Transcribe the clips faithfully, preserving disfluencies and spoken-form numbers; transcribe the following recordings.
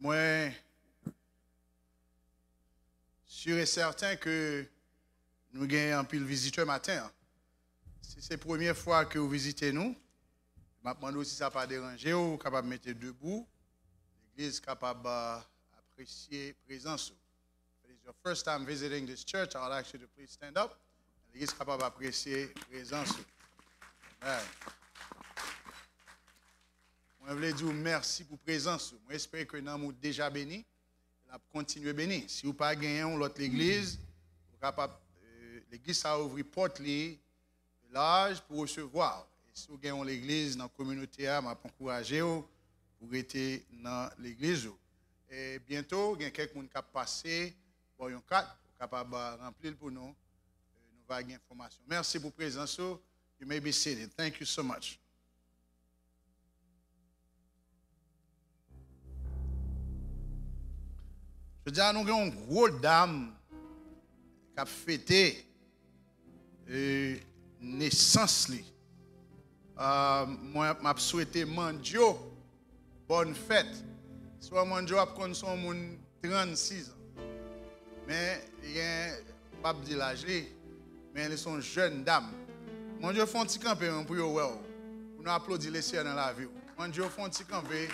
Mwen si e sèten ke nou gen anpil vizitè maten an. Si se premye fwa ke w vizite nou, m ap mande w si sa pa deranje w, ou kapab mete debou. Legliz kapab, uh, apresye prezans ou. If it is your first time visiting this church, I would ask you to please stand up. Legliz kapab apresye prezans ou. Amen. Mwen vle di w mèsi pou prezans ou. Mwen espere ke nanm ou deja beni. L ap kontinye beni. Si w pa genyen yon lòt legliz, ou kapab, eh, legliz sa a ouvri pòt li laj pou resevwa w. E si w gen yon legliz nan kominote a, m ap ankouraje w pou rete nan legliz ou. E byento, gen kèk moun k ap pase ba w yon kat, ou kapab, ah, ranpli l pou nou. Eh, nou va gen enfòmasyon. Mèsi pou prezans ou. You may be seated. Thank you so much. Jodi a, nou gen yon gwo dam k ap fete, e, nesans li. Ah, mwen, m ap swete Mandyo bòn fèt. Swa Mandyo ap konn se yon moun trannsis an. Men, li gen, m p ap di laj li, men li se yon jèn dam. Mandyo, fè yon ti kanpe, men, pou yo wè w. Pou nou aplodi Lesenyè nan lavi w. Mandyo, fè yon ti kanpe,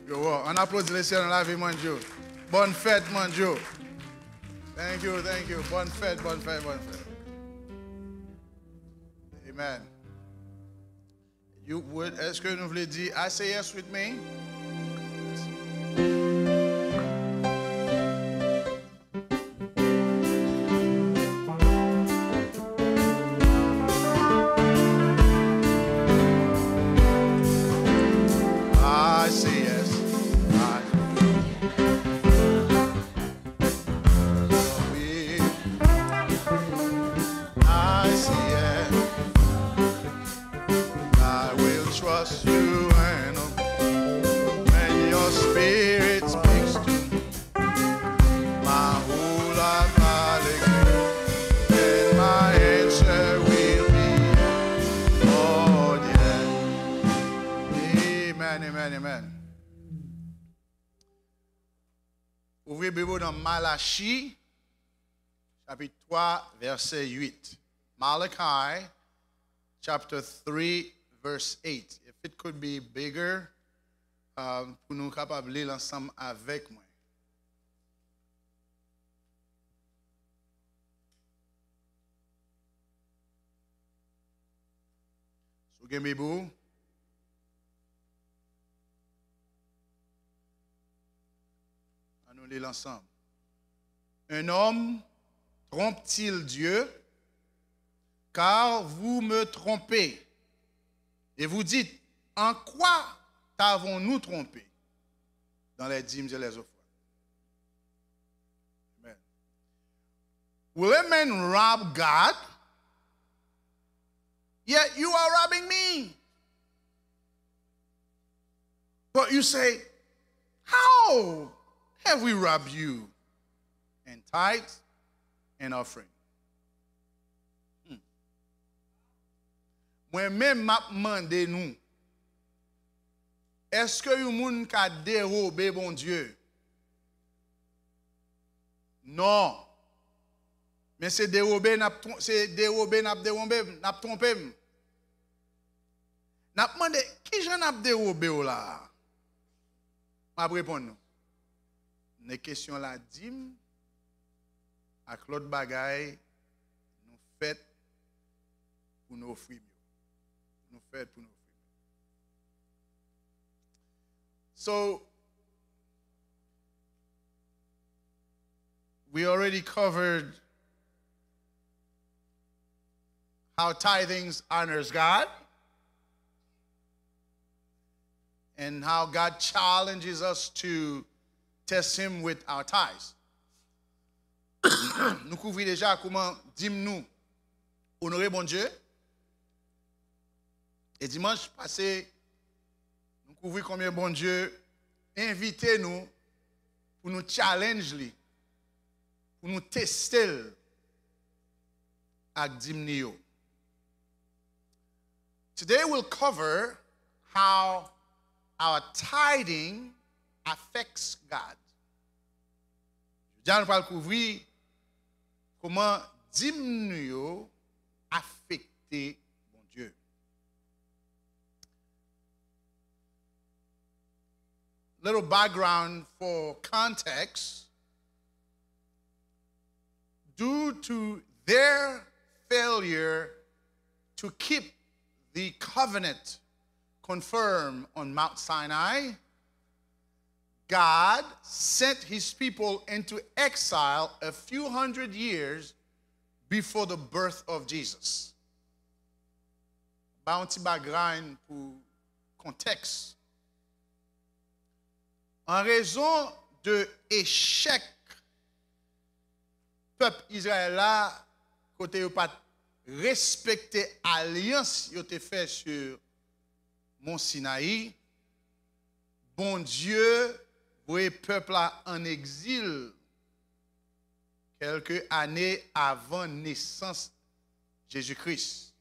yo wè w. Ann aplodi Lesenyè nan lavi Mandyo. Bòn fèt, Mandyo. Thank you, thank you. Bòn fèt, bòn fèt, bòn fèt. Amen. You would, èske nou vle di I say yes with me? I say yes. I, I say yes. I will trust you and obey when your spirit speaks to me. My whole life I'll agree, and my answer will be yes, Lord, yes. Amen, amen, amen. Ouvri Bib ou nan Malachi, chapit twa, vèsè uit. Malachi, chapter three, verse eight. If it could be bigger, um, pou nou kapab li l ansanm avèk mwen. Si w gen Bib ou, ann nou li l ansanm. Un homme trompe-t-il Dieu? Car vous me trompez. Et vous dites, en quoi t'avons-nous trompé dans les dîmes et les offrandes? Amen. Will a man rob God? Yet you are robbing me. But you say, how have we robbed you in tithes and offering? Hmm. Mwen menm, m ap mande nou, èske yon moun ka dewobe Bondye? Non. Men se dewobe n ap tron-, se dewobe n ap dewobe m, n ap twonpe m. N ap mande, kijan n ap dewobe w la a? M ap reponn nou. Nan kesyon ladim ak lòt bagay, nou fèt pou nou ofri m yo. Nou fèt pou nou ofri m yo. So, we already covered how tithing honors God and how God challenges us to test Him with our tithes. Nou kouvri deja kouman dim nou onore Bondye. E dimanch pase, nou kouvri konbyen Bondye envite nou pou nou challenge li, pou nou teste l ak dim ni yo. Today we'll cover how our tithing affects God. Jodi a, nou pral kouvri kòman dim nou yo afekte Bondye. Little background for context. Due to their failure to keep the covenant confirmed on Mount Sinai, God sent his people into exile a few hundred years before the birth of Jesus. Ba yon ti background pou kontèks. An rezon de echèk pèp Izrayèl la, kote yo pa t respekte alyans yo te fè sou Mont Sinayi, Bondye voye pèp la ann egzil kèlke ane avan nesans Jezi Kris.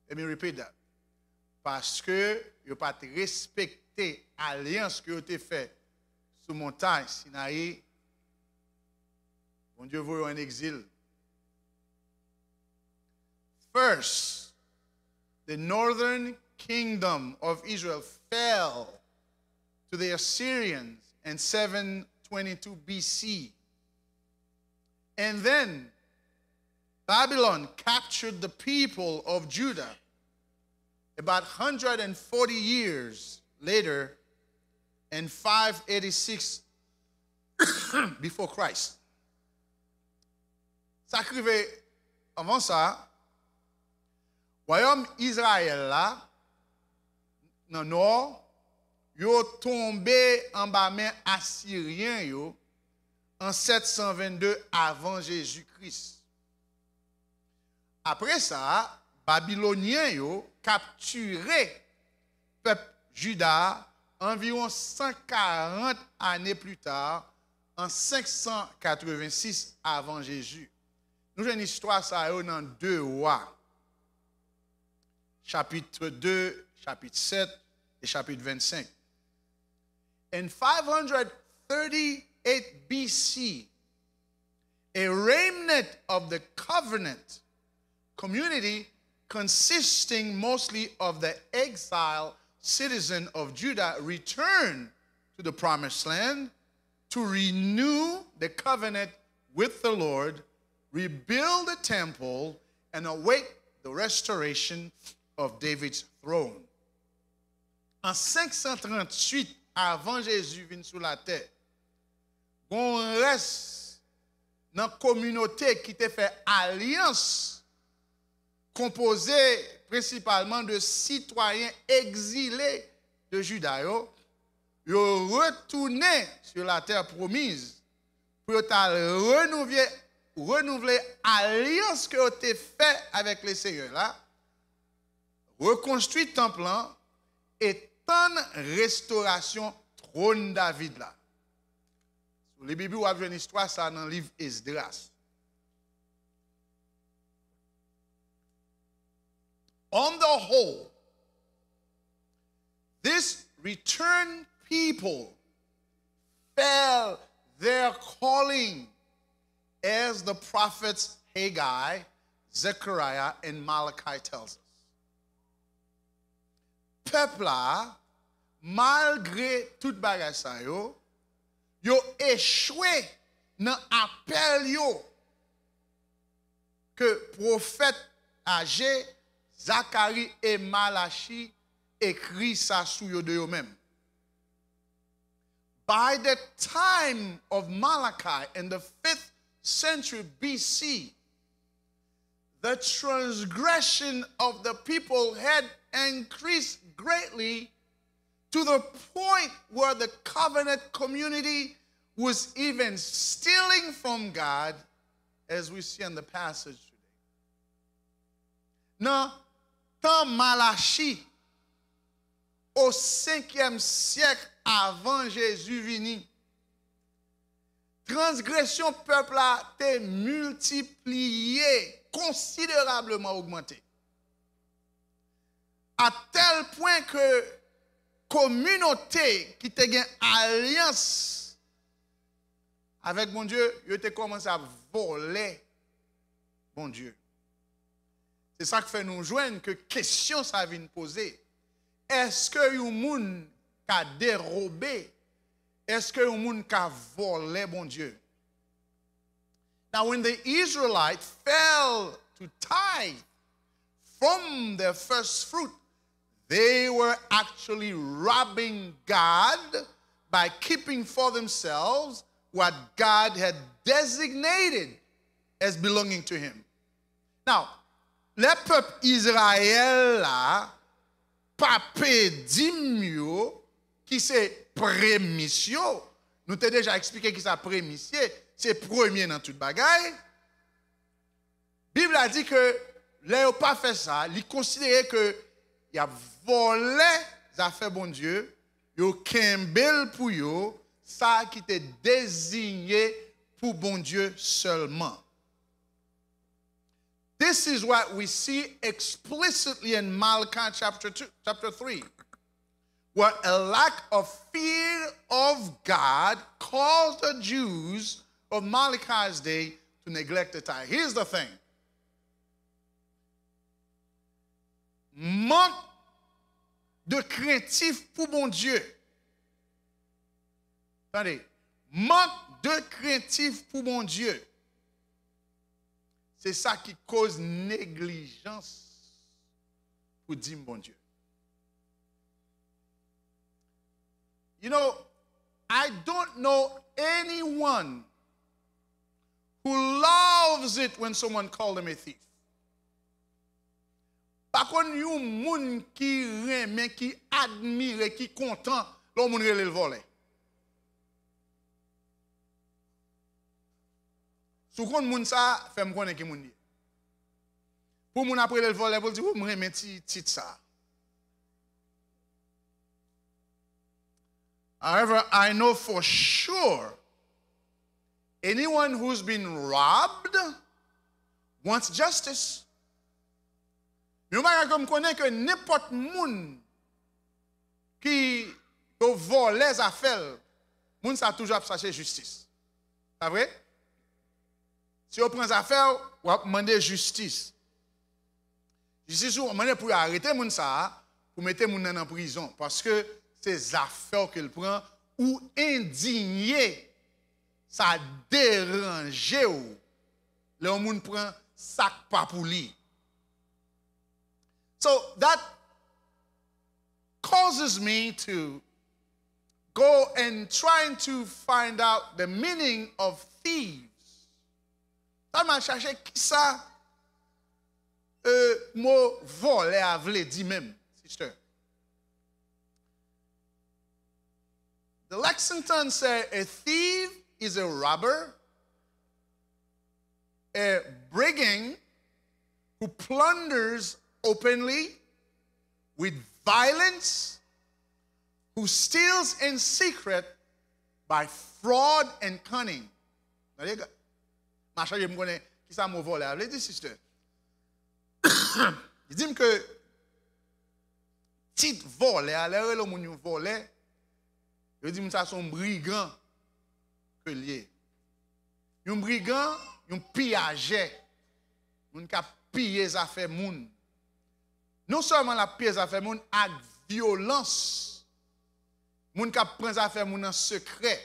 Let me repeat that. Paske yo pa t respekte alyans ke yo te fè sou montay Sinayi, Bondye voye yo ann egzil. First, the northern kingdom of Israel fell to the Assyrians in seven twenty-two B C. And then Babylon captured the people of Judah about one hundred forty years later in five eighty-six before Christ. Sa k rive anvan sa, wayòm Izrayèl la, nan nò, yo tonbe anba men Asiryen yo an sèt san vennde avan Jezi Kris. Apre sa, Babilonyen yo kaptire pèp Jida a anviwon san karant ane pli ta, an senk san katrevensis avan Jezi. Nou jwenn istwa sa yo nan de Wa, chapit de, chapit sèt e chapit vennsenk. In five hundred thirty-eight B C, a remnant of the covenant community, consisting mostly of the exiled citizen of Judah, returned to the promised land to renew the covenant with the Lord, rebuild the temple, and await the restoration of David's throne. An senk san tranntuit avan Jezi vin sou latè, gon rès nan kominote ki te fè alyans, konpoze prensipalman de sitwayen egzile de Jida yo, yo retounen sur la terre promise pou yo t al renouvle, renouvle alyans ke yo te fè avèk Lesenyè la, rekonstwi tanp lan e tann restorasyon twòn David la. Si w li Bib ou, w ap jwenn istwa sa nan liv Esdras. On the whole, this returned people felt their calling, as the prophets Haggai, Zechariah, and Malachi tells us. Pèp la, malgre tout bagay sa yo, yo echwe nan apèl yo ke pwofèt aje Zakari e Malachi ekri sa sou yo de yo menm. By the time of Malachi in the fifth century B C, the transgression of the people had increased greatly to the point where the covenant community was even stealing from God, as we see in the passage today. Nan tan Malachi, o senkyèm syèk avan Jezi vini, transgresyon pèp la te miltipliye, konsiderableman ogmante, a tèl pwen ke kominote ki te gen alyans avèk Bondye, yo te kòmanse ap vòlè Bondye. Se sa k fè nou jwenn ke kesyon sa vin poze. Èske yon moun ka derobe? Èske yon moun ka vòlè Bondye? Now, when the Israelites failed to tithe from their first fruit, they were actually robbing God by keeping for themselves what God had designated as belonging to him. Now, lè pèp Izrayèl la pa peye dim yo, ki se premis yo, nou te deja eksplike ki sa premis ye, se premye nan tout bagay. Bib la di ke lè yo pa fè sa, li konsidere ke y ap vòlè zafè Bondye, yo kenbe l pou yo, sa ki te deziye pou Bondye sèlman. This is what we see explicitly in Malachi chapter two, chapter three, where a lack of fear of God caused the Jews of Malachi's day to neglect the tithe. Here's the thing. Mank de krentif pou Bondye. Tande, mank de krentif pou Bondye. Se sa ki koz neglijans pou dim Bondye. You know, I don't know anyone who loves it when someone call them a thief. Pa konn yon moun ki renmen, ki admire, ki kontan lè yon moun rele l vòlè. Si w konn moun sa, fè m konnen ki moun li ye. Pou moun ap rele l vòlè, pou l di, "Ou, m renmen ti tit sa." However, I know for sure anyone who's been robbed wants justice. Men yon bagay ke m konnen, ke nenpòt moun ki yo vòlè zafè l, moun sa toujou ap chache jistis. Pa vre? Si yo pran zafè w, w ap mande jistis. Jistis ou mande pou yo arete moun sa a, pou mete moun nan nan prizon, paske se zafè w ke l pran, ou endinye, sa deranje w lè yon moun pran sa k pa pou li. So that causes me to go and trying to find out the meaning of thieves. Sa m al chache kisa euh, mo vòlè a vle di menm, sister. The Lexington say a thief is a robber, a brigand who plunders openly with violence, who steals in secret by fraud and cunning. Tande, m a chache m konnen kisa mo vòlè a vle di, sister. Li di m ke tit vòlè a, lè yo rele yon moun yon vòlè, yo di moun sa se yon brigan ke l ye. Yon brigan, yon piyajè, moun k ap piye zafè moun. Non sèlman l ap piye zafè moun ak vyolans, moun k ap pran zafè moun an sekrè,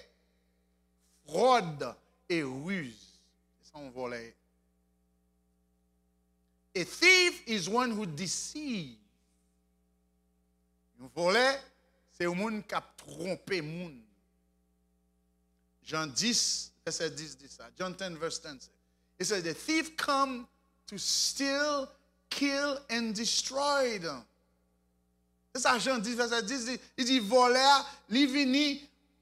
fròd e riz. Se sa yon vòlè ye. A thief is one who deceive. Yon vòlè, se yon moun k ap twonpe moun. Jan dis, vèsè dis di sa. John ten, verse ten say, it says, "The thief come to steal, kill, and destroy." Se sa Jan dis, vèsè dis di. Li di, vòlè a, li vini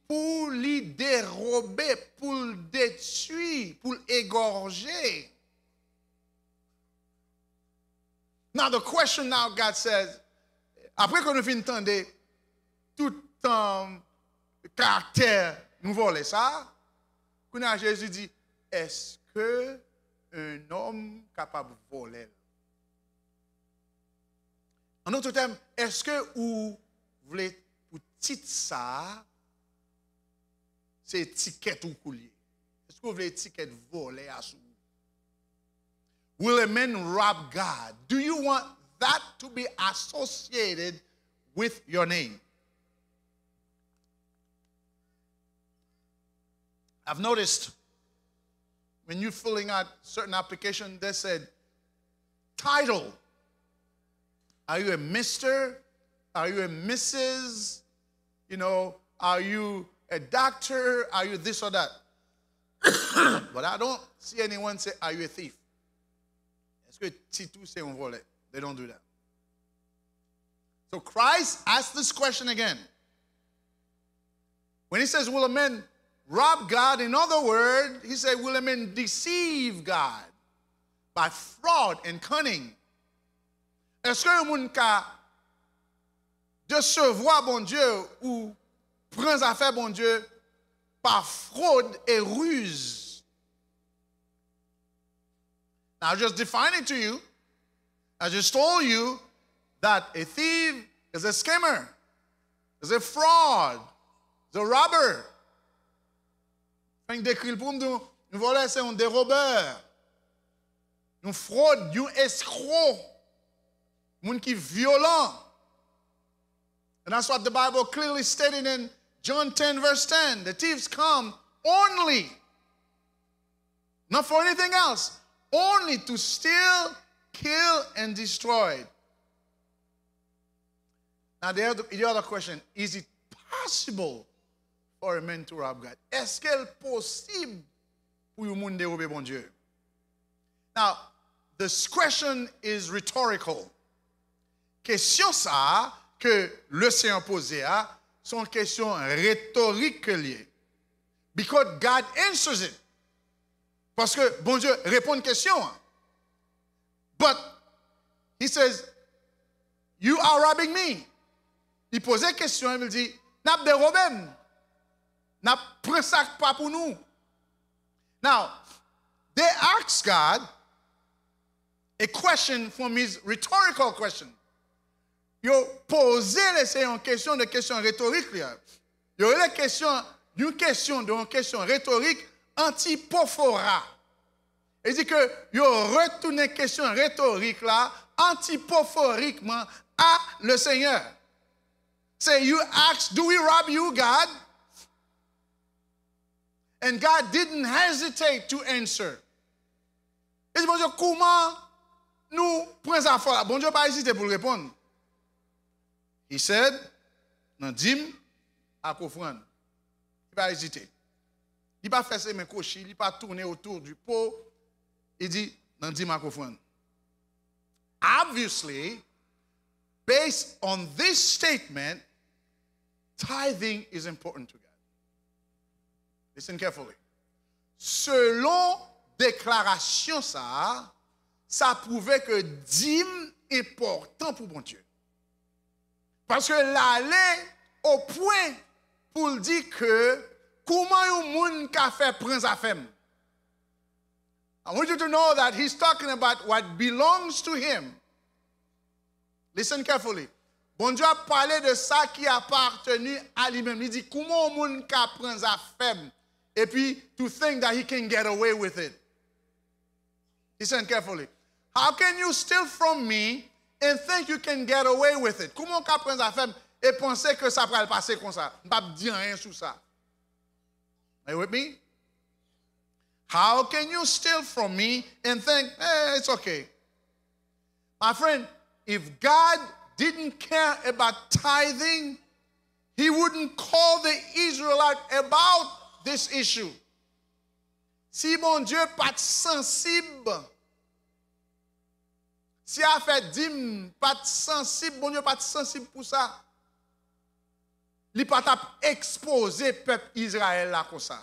pou li derobe, pou l detwi, pou l egòje. Now the question now, God says, apre ke nou fin tande tout um, karaktè nou vòlè sa, kounye a Jezi di, èske yon nonm kapab vòlè l? An dòt tèm, èske ou vle pou tit sa a, se etikèt ou kou l ye? Èske w vle etikèt vòlè a sou ou? Will a man rob God? Do you want that to be associated with your name? I've noticed when you're filling out certain application, they said, title. Are you a mister? Are you a missus? You know, are you a doctor? Are you this or that? But I don't see anyone say, are you a thief? Èske tit ou se yon vòlè? They don't do that. So Christ asked this question again. When he says, will a man rob God? In other words, he said, will a man deceive God by fraud and cunning? Èske yon moun ka desevwa Bondye ou pran zafè Bondye pa fwod e riz? Now, I just define it to you. I just told you that a thief is a scammer, is a fraud, is a robber. Fenk dekri l pou m, di yon vòlè se yon derobè, yon fwod, yon eskwo, moun ki vyolan. And that's what the Bible clearly stated in John ten, verse ten. The thieves come only, not for anything else, only to steal, kill, and destroy. Now, the other, the other question, is it possible for a man to rob God? Èske l posib pou yon moun dewobe Bondye? Now, this question is rhetorical. Kesyon sa a ke Lesenyè poze a, se yon kesyon retorik ke l ye. Because God answers it. Paske Bondye reponn kesyon an. But he says, you are robbing me. Li poze kesyon an, li di, n ap derobe m. N ap pran sa k pa pou nou. Now, they ask God a question from his rhetorical question. Yo poze Lesenyè yon kesyon de kesyon retorik li a. Yo rele kesyon, yon kesyon de yon kesyon retorik antipofora. E di ke yo retounen kesyon retorik la antipoforikman a Lesenyè. Say, you ask, do we rob you, God? And God didn't hesitate to answer. Li di, Bondye, kouman nou pran zafè la? Bondye pa ezite pou l reponn. He said, nan dim ak ofrann. Li pa ezite. Li pa fè semen kwochi, li pa tounen otou di po. Li di, nan dim ak ofrann. Obviously, based on this statement, tithing is important to God. Listen carefully. Selon deklarasyon sa a, sa pwouve ke dim enpòtan pou Bondye. Paske l ale o pwen pou l di ke kouman yon moun ka fè pran zafè m. I want you to know that he's talking about what belongs to him. Listen carefully. Bondye ap pale de sa ki aparteni a li menm. Li di, kouman yon moun ka pran zafè m? Epi, to think that he can get away with it. Listen carefully. How can you steal from me and think you can get away with it? Kouman w ka pran zafè m e panse ke sa pral pase konsa? M p ap di anyen sou sa. Are you with me? How can you steal from me and think, eh, it's okay? My friend, if God didn't care about tithing, he wouldn't call the Israelite about this issue. Si Bondye pa t sansib, si afè dim pa t sansib, Bondye pa t sansib pou sa, li pa t ap ekspoze pèp Izrayèl la konsa.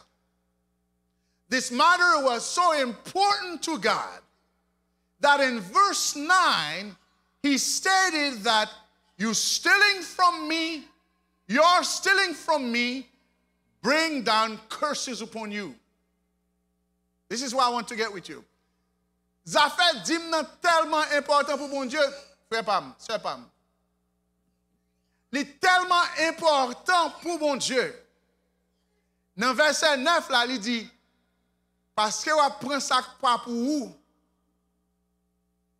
This matter was so important to God that in verse nine, he stated that you stealing from me, your stealing from me, bring down curses upon you. This is what I want to get with you. Zafè dim nan tèlman enpòtan pou Bondye, frè pa m, sè pa m. Li tèlman enpòtan pou Bondye. Nan vèsè nèf la, li di, paske w ap pran sa k pa pou ou,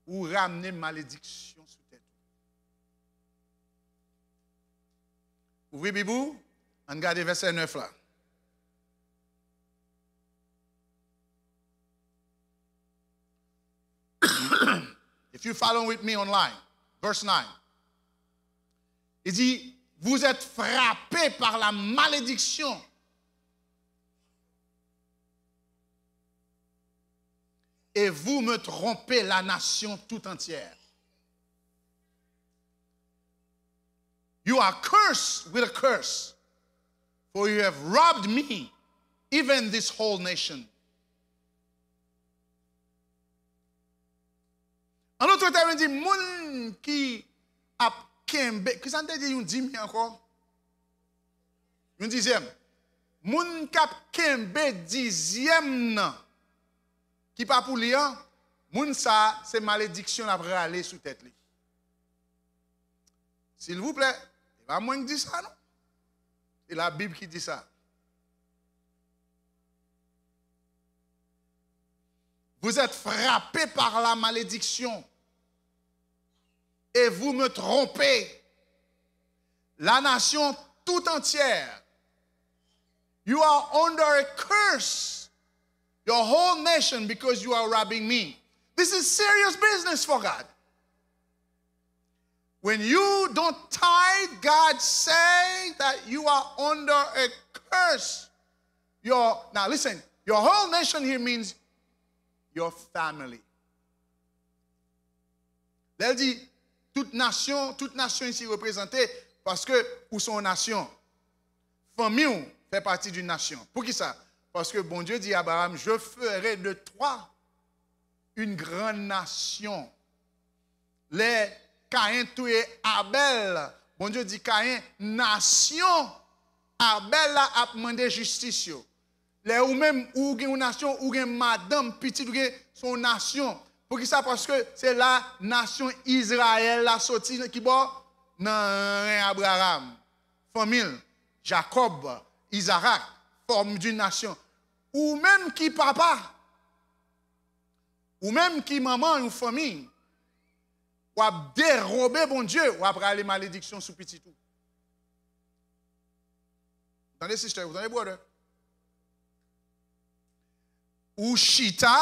ou ramne malediksyon sou tèt ou. Ouvri Bib ou, ann gade vèsè nèf la. If you follow with me online, verse nine. Il dit, vous êtes frappés par la malédiction et vous me trompez la nation tout entière. You are cursed with a curse, for you have robbed me, even this whole nation. An lòt tèm, li di, moun ki ap kenbe, ki sa n te di yon dimi ankò? Yon dizyèm. Moun k ap kenbe dizyèm nan, ki pa pou li an, moun sa, se malediksyon l ap rale sou tèt li. Silvouplè, se pa mwen ki di sa, non. Se Labib ki di sa. Vous êtes frappés par la malédiction et vous me trompez. La nation tout entière, you are under a curse, your whole nation, because you are robbing me. This is serious business for God. When you don't tithe, God say that you are under a curse. Your, now listen, your whole nation here means your family. Lè l di tout nasyon, tout nasyon isi reprezante, paske ou se yon nasyon. Fanmi w fè pati d'une nation. Poukisa? Paske Bondye di Abraham, je ferai de toi une grande nation. Lè Kayen touye Abèl, Bondye di Kayen, nasyon Abèl la ap mande jistis yo. Lè ou menm, ou gen yon nasyon, ou gen madanm, pitit, ou gen, se yon nasyon. Poukisa? Paske se la nasyon Izrayèl la soti, nan ki bò? Nan ren Abraham, fanmi l, Jakòb, Izarak, forme d'une nation. Ou menm ki papa, ou menm ki manman yon fanmi, w ap derobe Bondye, w ap rale malediksyon sou pitit ou. Tande, sister, ou tande, brother? Ou chita,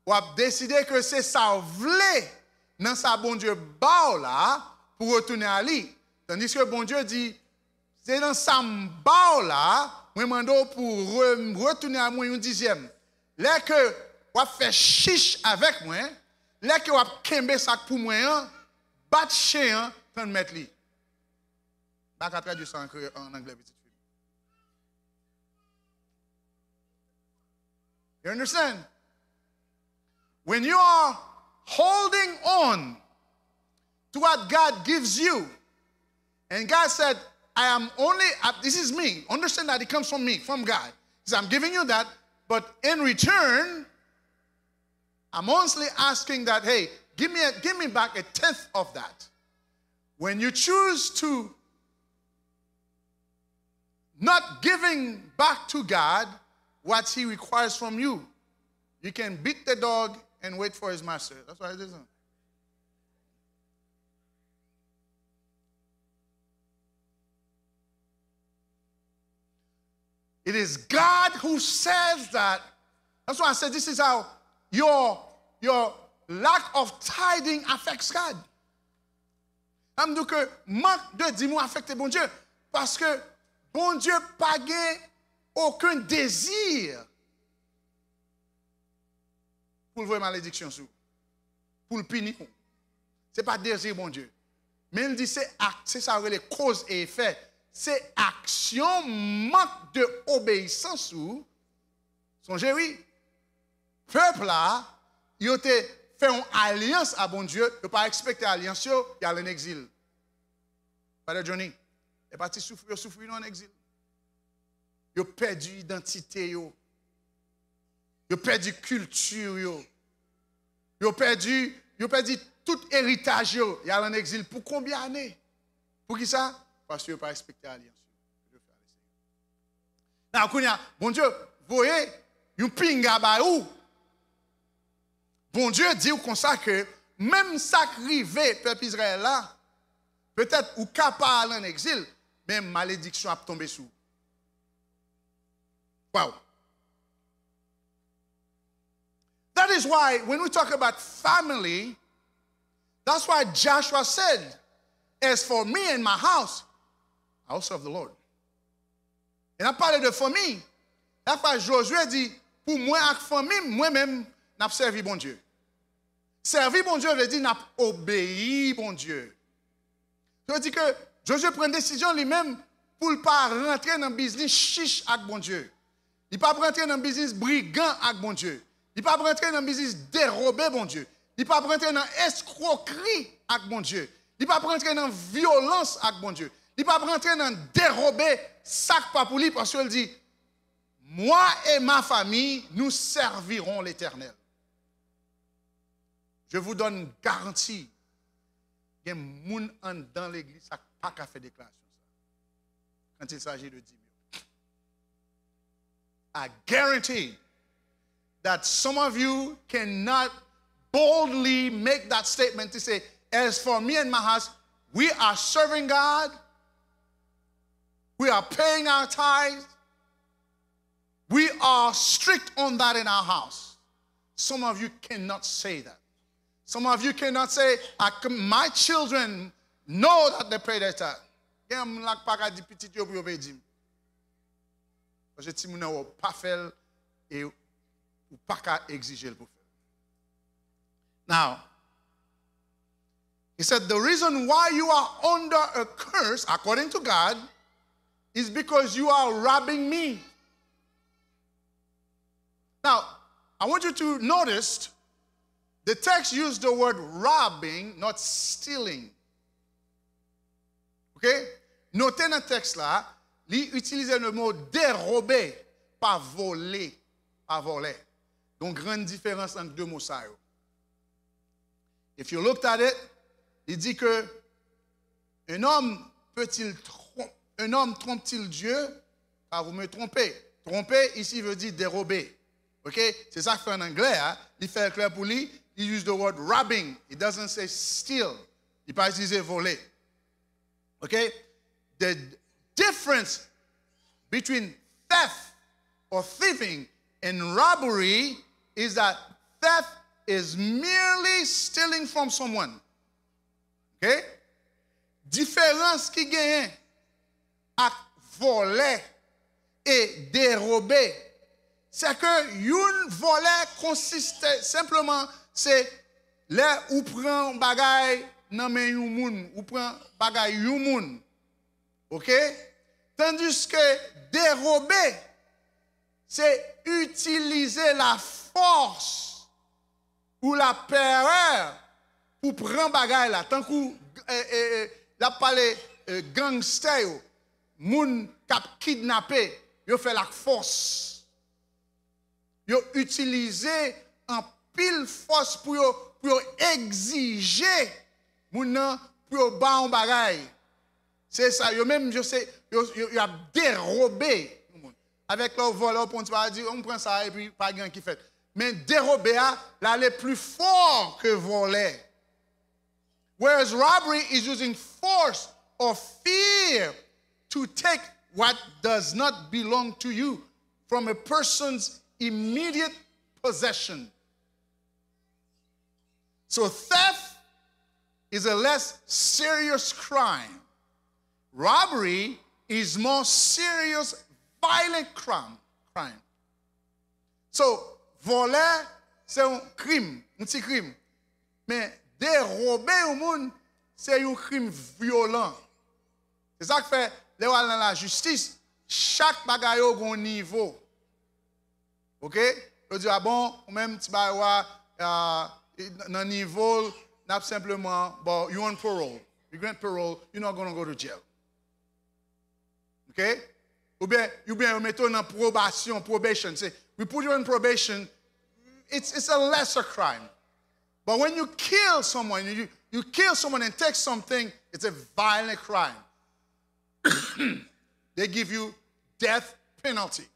w ap deside ke se sa w vle nan sa Bondye ba w la pou retounen a li. Tandiske Bondye di, se nan sa m ba w la, mwen mande w pou re-, retounen a mwen yon dizyèm. Lè ke w ap fè chich avèk mwen, lè ke w ap kenbe sa k pou mwen an, bat chen an, tann mèt li. M pa ka tradui sa an kreyòl, an anglè, pitit fi m. You understand? When you are holding on to what God gives you, and God said, I am only, uh, this is me. Understand that it comes from me, from God. He said, I'm giving you that, but in return, I'm honestly asking that, hey, give me a, give me back a tenth of that. When you choose to not giving back to God what He requires from you, you can beat the dog and wait for his master. That's what it is. It is God who says that. That's why I said this is how your, your lack of tithing affects God. Sa m di w ke mank de dim ou afekte Bondye. Paske Bondye pa gen okenn dezi pou l voye malediksyon sou ou, pou l pini w. Se pa dezi Bondye. Men l di se ak, se sa yo rele koz e efè. Se aksyon mank de obeyisans ou. Sonje wi, pèp la, yo te fè yon alyans a Bondye, yo pa respekte alyans yo, y al ann egzil. Brother Johnny, e pa ti soufri yo soufri non ann egzil. Yo pèdi idantite yo. Yo pèdi kilti yo. Yo pèdi, yo pèdi tout eritaj yo. Y al ann egzil pou konbyen ane? Poukisa? Paske yo pa respekte alyans yo. Yo fè ale serye. Nan kounye a, Bondye voye yon pinga bay ou. Bondye di w konsa ke menm sa k rive pèp Izrayèl la, petèt ou ka pa al an egzil, men malediksyon ap tonbe sou ou. Wow. That is why when we talk about family, that's why Joshua said, "As for me and my house, I will serve the Lord." E n ap pale de fanmi. Lafwa Jozye di, "Pou mwen ak fanmi m, mwen menm, n ap sèvi Bondye." Sèvi Bondye vle di n ap obeyi Bondye. Sa vle di ke Jozye pran desizyon li menm pou l pa rantre nan biznis chich ak Bondye. Li p ap rantre nan biznis brigan ak Bondye. Li p ap rantre nan biznis derobe Bondye. Li p ap rantre nan eskwokri ak Bondye. Li p ap rantre nan vyolans ak Bondye. Li p ap rantre nan derobe sa k pa pou li, paske l di, "Moi et ma famille, nous servirons l'Éternel." Je vous donne garantie, gen moun anndan legliz sa k pa ka fè deklarasyon sa. Quand il s'agit de dîme yo. I guarantee that some of you cannot boldly make that statement to say, "As for me and my house, we are serving God, we are paying our tithes, we are strict on that in our house." Some of you cannot say that. Some of you cannot say, "I can, my children know that they pay their tithe." Gen moun la k pa ka di pitit yo pou yo peye dim. Paske timoun nan wè w pa fè l e ou pa ka egzije l pou fè l. Now, he said, "The reason why you are under a curse, according to God, is because you are robbing me." Now, I want you to notice the text used the word robbing, not stealing. Ok? Note nan tèks la, li itilize le mo derobe, pa vole, pa vòlè. Gon grann diferans ant de mo sa yo. If you looked at it, li di ke un homme peut-il tromper, un homme trompe-t-il Dieu? Car vous me trompez. Tromper ici veut dire dérober. Ok? Se sa k fè an anglè a, li fè l klè pou li, he use the word robbing. He doesn't say steal. Li pa itilize vole. Ok? The difference between theft or thieving and robbery is that theft is merely stealing from someone. Ok? Diferans ki genyen ak vòlè e derobe, se ke youn vòlè konsiste senpleman se lè ou pran yon bagay nan men yon moun, ou pran bagay yon moun. Ok? Tandiske derobe, se itilize lafòs ou laperè pou pran bagay la. Tankou, e, e, e, l ap pale, e, gangstè yo, moun k ap kidnape, yo fè l ak fòs. Yo itilize anpil fòs pou yo, pou yo egzije moun nan pou yo ba yon bagay. Se sa, yo menm, yo se, yo, yo, y ap derobe yon moun. Avèk lè w vòlè, w pran ti bagay, di, "M pran sa, epi pa gen anyen ki fèt." Men derobe a, l ale pli fò ke vòlè. Whereas robbery is using force or fear to take what does not belong to you from a person's immediate possession. So theft is a less serious crime. Robbery is more serious, violent crime. Crime. So, vòlè, se yon krim, yon ti krim. Men, derobe yon moun, se yon krim vyolan. Se sa k fè, lè w al nan lajistis, chak bagay yo gon nivo. Ok? Yo di, "A bon, ou menm, ti bagay ou a, a, nan nivo l, n ap senpleman, bon, you on parole. We grant parole, you're not gonna go to jail." Ok? Oubyen, oubyen yo mete w nan pwobasyon, probation. Se, we put you on probation, it's, it's a lesser crime. But when you kill someone, you, you kill someone and take something, It's a violent crime. They give you death penalty.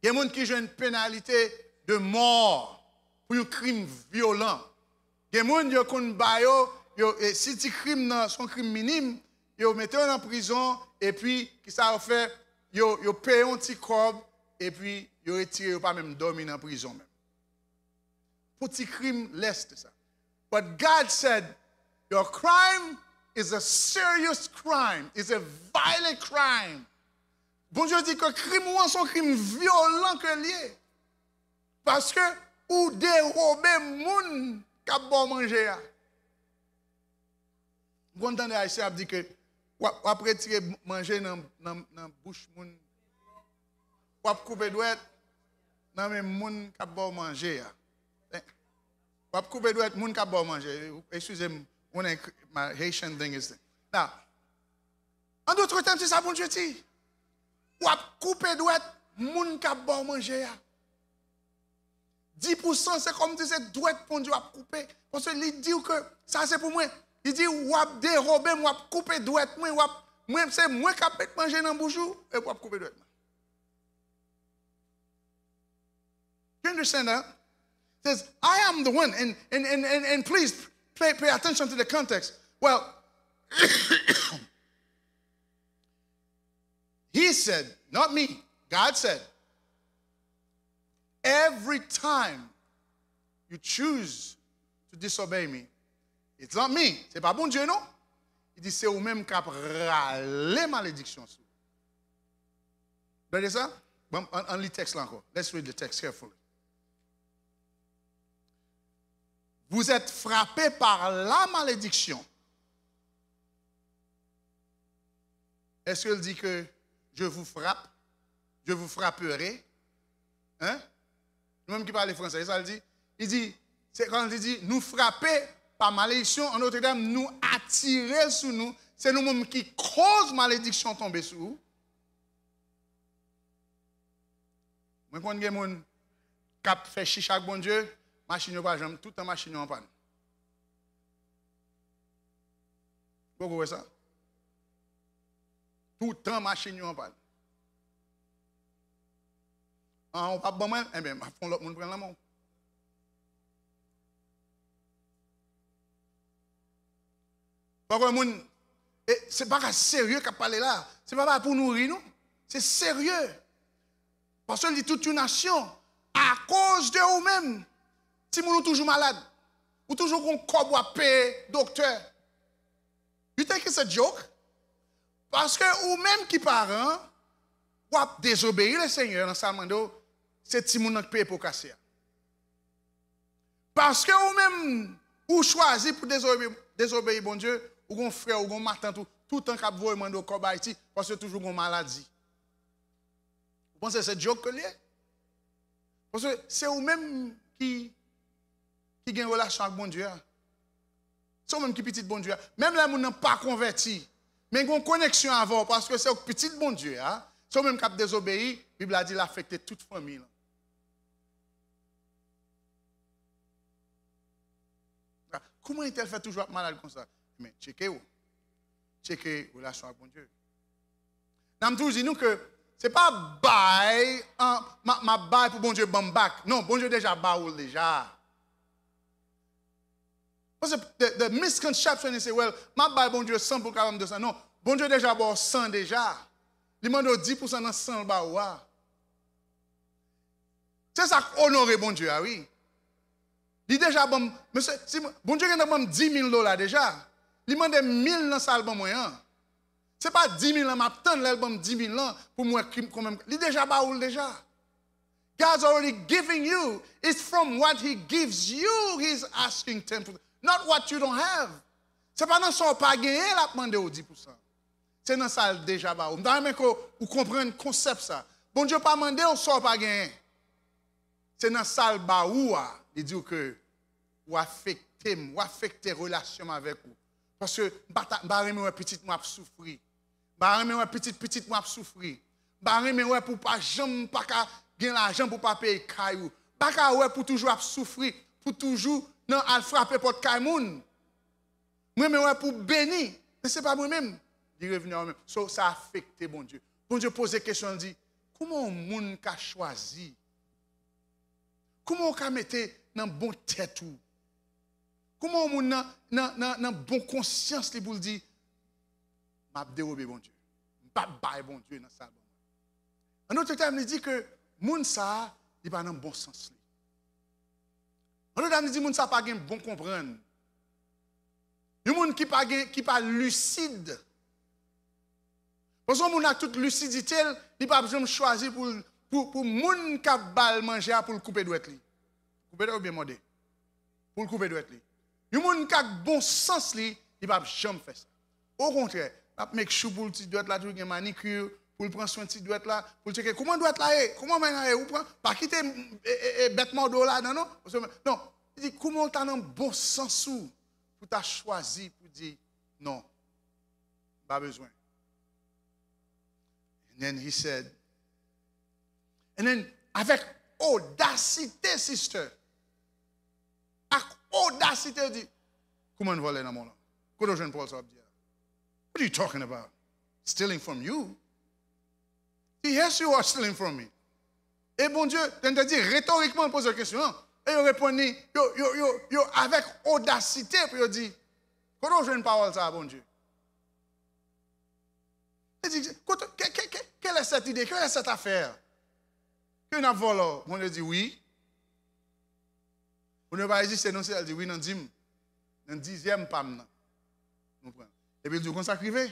Gen moun ki jwenn penalite de mò pou yon krim vyolan. Gen moun yo konn ba yo, yo, e, si ti krim nan se yon krim minim, yo mete yo nan prizon, epi kisa yo fè? Yo, yo peye yon ti kòb, epi yo retire, yo pa menm dòmi nan prizon menm. Pou ti krim lès de sa. But God said, your crime is a serious crime, is a violent crime. Bondye di ke krim ou an se yon krim vyolan ke l ye. Paske ou dewobe moun k ap ba w manje a. M konn tande Ayisyen ap di ke w ap, w ap retire manje nan, nan, nan bouch moun. W ap koupe dwèt nan men moun k ap ba w manje a. W ap koupe dwèt moun k ap ba w manje. Eskize m, on a, my Haitian thing is. Now, en d'autres termes, se sa Bondye di. W ap koupe dwèt moun k ap ba w manje a. Dis pou san, se kòmsi se dwèt Bondye w ap koupe. Paske li di w ke sa se pou mwen. Li di, w ap dewobe m, w ap koupe dwèt mwen, w ap, mwen, se mwen k ap met manje nan bouch ou, epi w ap koupe dwèt mwen. You understand that? Says, I am the one, and, and, and, and, and please pay, pay attention to the context. Well, he said, not me, God said, every time you choose to disobey me, it's not me, se pa Bondye non. Li di, se ou menm k ap rale malediksyon sou ou. Gade sa? Bon, ann, ann li tèks la ankò. Let's read the text carefully. Vous êtes frappés par la malédiction. Est-ce qu'il dit que je vous frappe? Je vous frapperai? Hein? Nou menm ki pale fransè, sa l di? Li di, se kan li di, nou frape pa malediksyon, an dòt tèm, nou atire l sou nou, se nou menm ki koz malediksyon tonbe sou ou. Mwen konn gen moun k ap fè chicha ak Bondye, machin yo pa janm, toutan machin yo an pàn. Poko wè sa? Toutan machin yo an pàn. An, ou p ap ban mwen l? Enben, m ap fè yon lòt moun pran l nan men w. Pafwa moun, e, se bagay serye k ap pale la. Se pa bagay pou nou ri, non. Se serye. Paske li di tout yon nasyon, akoz de ou menm, timoun ou toujou malad. Ou toujou gon kòb w ap peye doktè. You think it's a joke? Paske ou menm ki paran, w ap dezobeyi le Senyè nan sa l mande w, se timoun nan k peye po kase a. Paske ou menm, ou chwazi pou dezobeyi, dezobeyi Bondye, ou gon frè, ou gon matant, ou toutan k ap voye mande w kòb Ayiti, paske toujou gon maladi. Ou panse se joke ke l ye? Paske se ou menm ki, ki gen relasyon ak Bondye a. Se ou menm ki pitit Bondye a. Menm lè moun nan pa konvèti, men gon koneksyon avè w, paske se ou k pitit Bondye a, se ou menm k ap dezobeyi, Bib la di l afekte tout fanmi lan. Ah, kouman entèl fè toujou ap malad konsa? Men, tcheke w. Tcheke relasyon ak Bondye. Nan m toujou di nou ke se pa bay, an, m a, m ap bay pou Bondye ban m bak. Non, Bondye deja ba ou l deja. Paske the, the misconception is, well, m ap bay Bondye san pou l ka ban m de san. Non, Bondye deja ba w san deja. Li mande w dis pou san nan san l ba ou a. Se sa k onore Bondye a, wi. Li deja ban m, mesye, si mwen, Bondye gentan ban m dis mil dola deja. Li mande m mil nan sa l ban mwen an. Se pa dis mil lan m ap tann lè l ban m dis mil lan pou m wè ki, konbyen m, li deja ba ou l deja. God's already giving you. It's from what he gives you he's asking ten percent. Not what you don't have. Se pa nan sa w pa genyen l ap mande w dis pou san. Se nan sa l deja ba ou. M ta renmen ke w konprann konsèp sa. Bondye pa mande w sa w pa genyen. Se nan sa l ba ou a, li di w ke w afekte m, w afekte relasyon m avèk ou. Paske m pa ta, m pa renmen wè pitit mwen ap soufri. M pa renmen wè pitit pitit mwen ap soufri. M pa renmen wè pou w pa janm pa ka gen lajan pou w pa peye kay ou. M pa ka wè pou w toujou ap soufri, pou w toujou nan al frape pòt kay moun. M renmen wè pou w beni. Men se pa mwen menm, li revini a ou menm. So, sa afekte Bondye. Bondye poze kesyon, li di, kòman yon moun ka chwazi? Kòman w ka mete nan bon tèt ou? Kòman yon moun nan, nan, nan, nan bon konsyans li pou l di, m ap dewobe Bondye. M p ap bay Bondye nan sa l ban mwen. An dòt tèm, li di ke moun sa a, li pa nan bon sans li. An dòt tèm, li di moun sa a pa gen bon konprann. Yon moun ki pa gen, ki pa lisid. Paske yon moun ak tout lisidite l, li p ap janm chwazi pou l, pou, pou moun k ap ba l manje a, pou l koupe dwèt li. Koupe dwèt oubyen mòde. Pou l koupe dwèt li. Yon moun k ak bon sans li, li p ap janm fè sa. Okontrè, l ap make sure pou l ti dwèt la toujou gen manikir, pou l pran swen ti dwèt la, pou l tcheke kòman dwèt la ye, kòman men la ye, ou pran, pa kite, e, e, e, bèt mòde w ladan non. Paske, non, li di kòman w ta nan bon sans ou pou ta chwazi pou di non, m pa bezwen. And then he said, and then avèk odasite, sister, ak odasite, li di, kòman vòlè nan mwen la? Kote w jwenn pawòl sa w ap di a? What are you talking about? Stealing from you? He, yes, you are stealing from me. E Bondye, tande, retorikman, poze kesyon an. E yo reponn li, yo, yo, yo, yo avèk odasite pou yo di, kote w jwenn pawòl sa a, Bondye? Li di, kote, ke, ke, ke, quelle est cette idée? Quelle est cette affaire? Ke n ap vòlò? Bondye di, wi. Bondye pa reziste non, se l di, wi, nan dim, nan dizyèm pa m nan, nou pran. Epi l di, konsa k rive.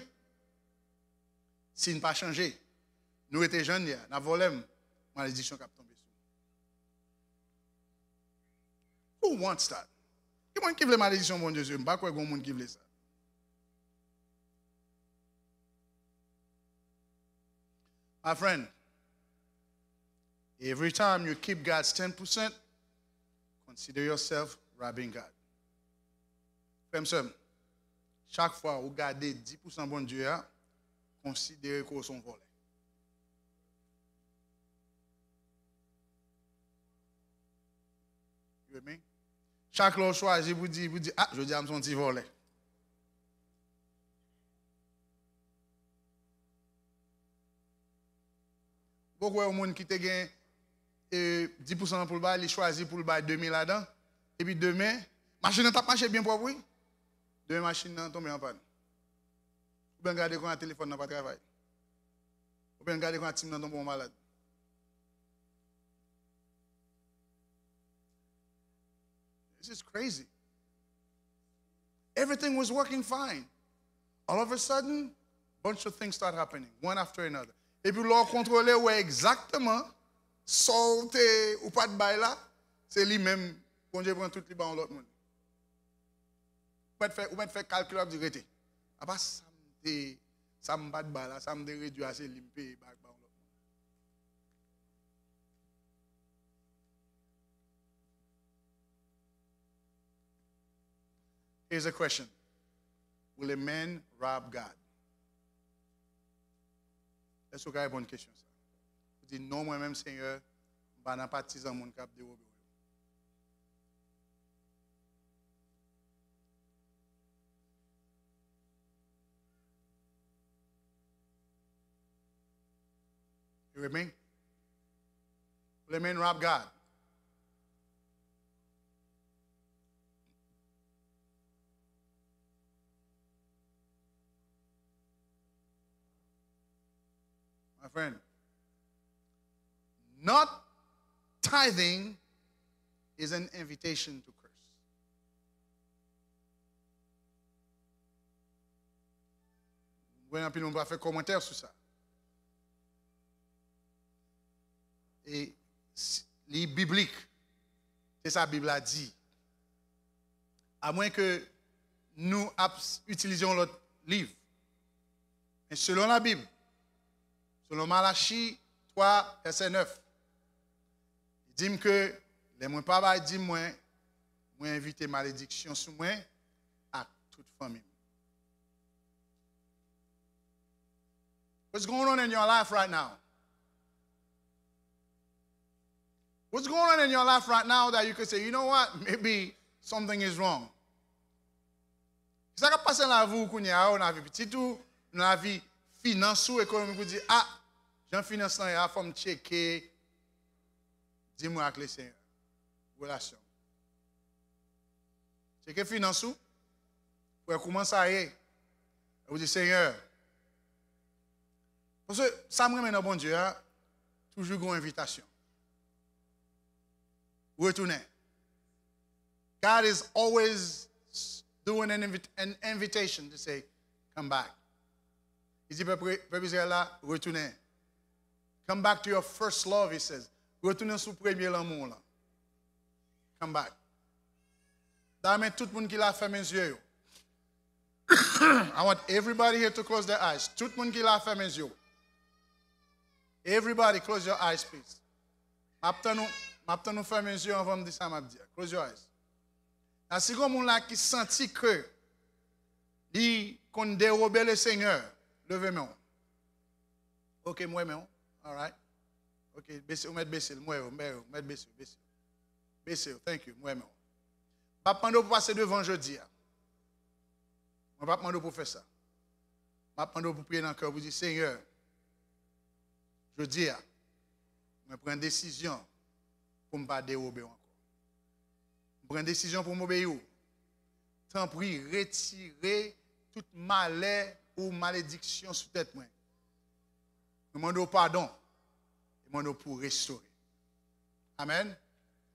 Si n pa chanje, nou rete jan n ye a, n ap vòlè m, malediksyon k ap tonbe sou nou. Who wants that? Ki moun ki vle malediksyon Bondye sou yo? M pa kwè gen moun ki vle sa. My friend, every time you keep God's ten percent, consider yourself robbing God. Frè m, sè m, chak fwa ou gade dis pousan Bondye a, konsidere ke w se yon vòlè. You with me? Chak lè w chwazi pou di, pou di, ah, jodi a m se yon ti vòlè. Ou poko wè yon moun ki te gen, e, dis pousan pou l bay, li chwazi pou l bay de mil ladan, epi demen, machin nan t ap mache byen pwòp, wi. Demen, machin nan tonbe an pàn. Oubyen gade kòman telefòn nan pa travay. Oubyen gade kòman tim nan tonbe yon malad. This is crazy. Everything was working fine. All of a sudden, bunch of things start happening, one after another. Epi lè w kontwole, ou wè egzakteman sa w te, ou pa t bay la, se li menm, Bondye pran tout li ba yon lòt moun. Ou mèt fè, ou mèt fè kalkil, w ap di, rete. Apa sa m te, sa m pa t ba la, sa m te redwi a, se li m peye ba, ba yon lòt moun. Here's a question. Will a man rob God? Èske w ka reponn kesyon sa? Ou di, non, mwen menm, Senyè, m pa nan patizan moun k ap dewobe w yo. You with me? Will a man rob God? My friend, not tithing is an invitation to curse. Mwen, anpil moun pa fè kòmantè sou sa. E s-, li biblik. Se sa Bib la di. Amwen ke nou ap s-, itilize yon lòt liv. Men selon Labib, selon Malachi twa, vèsè nèf, li di m ke lè mwen pa bay dim mwen, mwen envite malediksyon sou mwen ak tout fanmi m. What's going on in your life right now? What's going on in your life right now that you could say, you know what? Maybe something is wrong. Sa k ap pase nan lavi w kounye a, nan lavi pitit ou, nan lavi finans ou, ekonomik ou, di, a, jan finans lan ye a, fò m tcheke dim mwen ak Lesenyè. Relasyon. Tcheke finans ou, pou wè kouman sa ye. Ou di, Senyè, paske sa m renmen nan Bondye a, toujou gen yon envitasyon. Retounen. God is always doing an, invit, an invitation to say, come back. Li di pèp, pèp Izrayèl la, retounen. Come back to your first love, he says. Retounen sou premye lanmou w lan. Come back. Dayè, men tout moun ki la fèmen zye yo. I want everybody here to close their eyes. Tout moun ki la fèmen zye w. Everybody, close your eyes, please. M ap tann ou, m ap tann ou fèmen zye w anvan m di sa m ap di a. Close your eyes. Nan, si gen moun la ki santi ke li konn derobe Lesenyè, leve men w. Ok, m wè men w. All right. Ok, bese, ou mèt bese l. M wè yo, m wè yo, m mèt bese yo, bese yo. Bese yo, thank you, m wè men w. M ap mande w pou pase devan jodi a. Mwen p ap mande w pou fè sa. M ap mande w pou priye nan kè w, pou di, Senyè, jodi a, mwen pran desizyon pou m pa dewobe w ankò. M pran desizyon pou m obeyi w. Tanpri, retire tout malè ou malediksyon sou tèt mwen. Mwen mande w padon. E mande w pou restore. Amèn.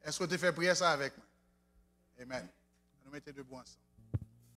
Èske w te fè priyè sa avèk mwen? Amèn. Ann nou mete debou ansanm.